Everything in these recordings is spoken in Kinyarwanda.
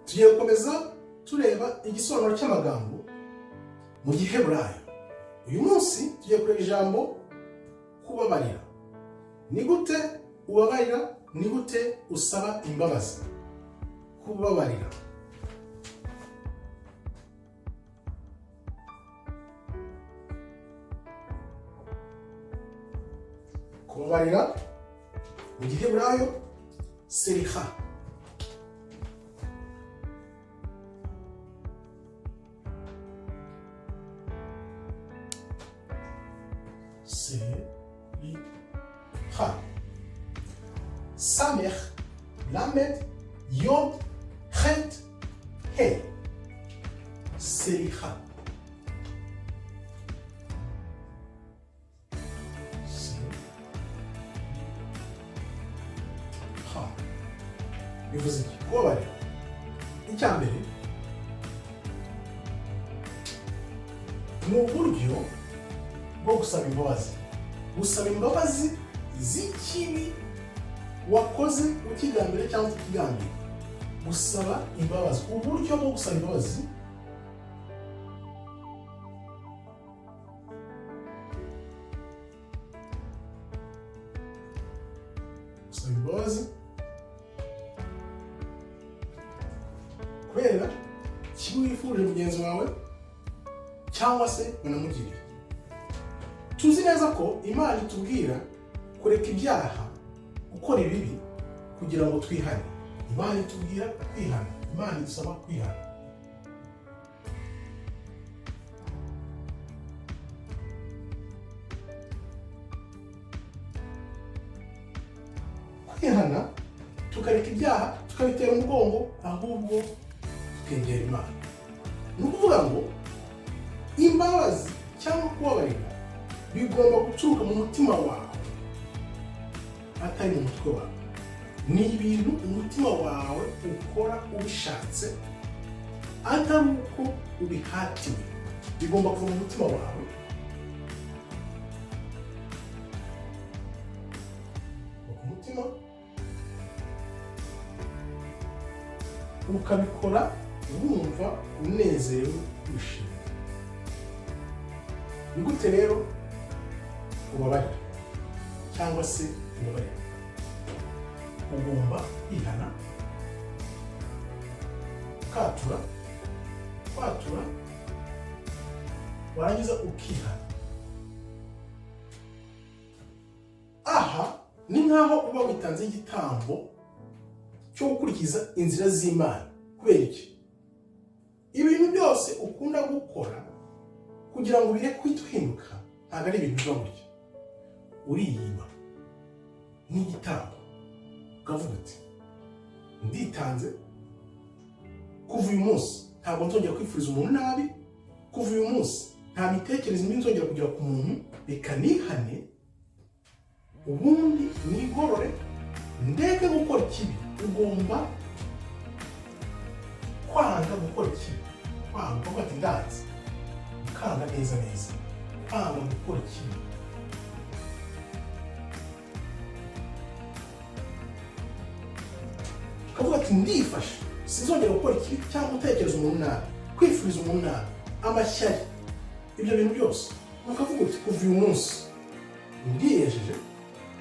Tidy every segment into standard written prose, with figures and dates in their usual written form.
Tugiye gukomeza tureba igisobanuro cy'amagambo mu Giheburayo. Uyu munsi tugiye kureba ijambo kubabarira. Ni gute ubabarira? Ni gute usaba imbabazi? Kubabarira, kubabarira mu Giheburayo seriha. Seriha, samech, lamed, yod, het, he, seriha. Seriha bivuze iki? Kubabarira, icya mbere ni uburyo bwo gusaba imbabazi, gusaba imbabazi z'ikibi wakoze ukigambiriye cyangwa utakigambiriye. Gusaba imbabazi, uburyo bwo gusaba imbabazi gusaba imbabazi kubera kimwe wifurije mugenzi wawe cyangwa se wanamugiriye. Tuzi neza ko Imana itubwira kureka ibyaha, gukora ibibi, kugira ngo twihane. Imana itubwira kwihana, Imana idusaba kwihana. Kwihana tukareka ibyaha, tukabitera umugongo, ahubwo tukegera Imana. Ni ukuvuga ngo imbabazi cyangwa kubabarira bigomba guturuka mu mutima wawe, atari mu mutwe wawe. Ni ibintu umutima wawe ukora ubishatse, atari uko ubihatiwe. Bigomba kuva mu mutima wawe. Ku mutima ukabikora wumva unezerewe, wishimye. Ni gute rero ubabarira cyangwa se ubabarira? Ugomba kwihana, ukatura, kwatura, warangiza ukihana. Aha ni nk'aho uba witanze igitambo cyo gukurikiza inzira z'Imana. Kubera iki? Ibintu byose ukunda gukora, kugira ngo ubireke uhite uhinduka, ntabwo ari ibintu biba burya. Uriyima n'igitambo, ukavuga uti: "Nditanze, kuva uyu munsi ntabwo nzongera kwifuriza umuntu nabi, kuva uyu munsi nta mitekerereze mibi nzongera kugira ku muntu, reka nihane, ubundi nigorore, ndeke gukora ikibi." Ugomba kwanga gukora ikibi, kwanga, ukavuga ati: "Ndanze." Ukanga neza neza, kwanga gukora ikibi. Ukavuga ati: "Ndifashe, sinzongera gukora ikibi cyangwa gutekereza umuntu nabi, kwifuriza umuntu nabi, amashyari, ibyo bintu byose." Ukavuga uti: "Kuva uyu munsi ndiyejeje,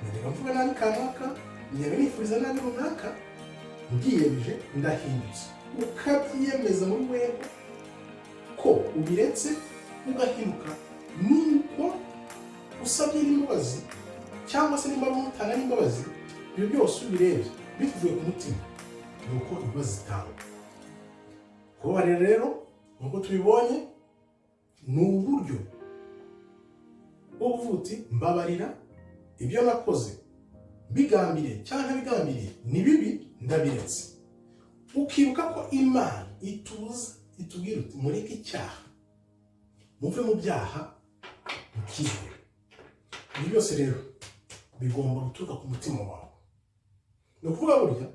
najyaga mvuga nabi kanaka, njyaga nifuriza nabi runaka, ndiyemeje, ndahindutse." Ukabyiyemeza muri wewe ko ubiretse, ugahinduka. Nuko usabye n'imbabazi, cyangwa se nimba mutanga n'imbabazi, ibyo byose ubirebye bikuvuye ku mutima, ni uko imbabazi zitangwa. Kubabarira rero, nk'uko tubibonye, ni uburyo bwo kuvuga uti: "Mbabarira, ibyo nakoze mbigambiriye cyangwa ntabigambiriye ni bibi, ndabiretse." Ukibuka ko Imana ituza, itubwira uti: "Mureke icyaha, muve mu byaha, mukizwe." Ibi byose rero bigomba guturuka ku mutima wawe. Ni ukuvuga burya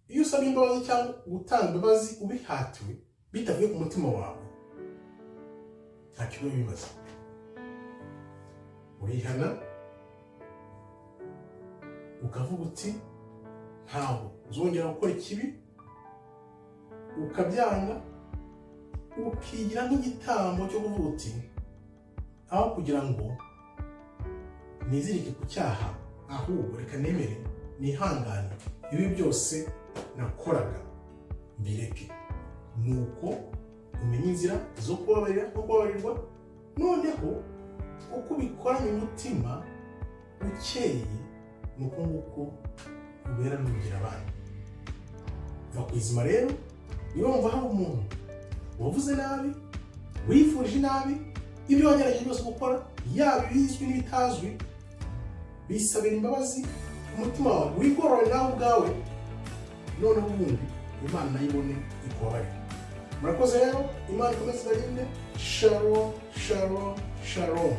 iyo usaba imbabazi cyangwa gutanga imbabazi ubihatiwe, bitavuye ku mutima wawe, ntacyo biba bimaze. Urihana, ukavuga uti: "Ntabwo nzongera gukora ikibi." Ukabyanga, ukigira nk'igitambo cyo kuvuga uti: "Aho kugira ngo nizirike ku cyaha, ahubwo reka nemere nihangane, ibi byose nakoraga mbireke." Nuko umenya inzira zo kubabarira no kubabarirwa. Noneho uko ubikoranye umutima ukeye, ni uko nguko ubera n'urugero abandi. Va ku izima rero. Niba wumva hari umuntu wavuze nabi, wifurije nabi, ibyo wagerageje byose gukora, yaba ibizwi n'ibitazwi, bisabira imbabazi, umutima wawe wigorore nawe ubwawe, noneho ubundi Imana nayo ibone ikubabarire. Murakoze rero, Imana ikomeze ibarinde. Shalom, shalom, shalom.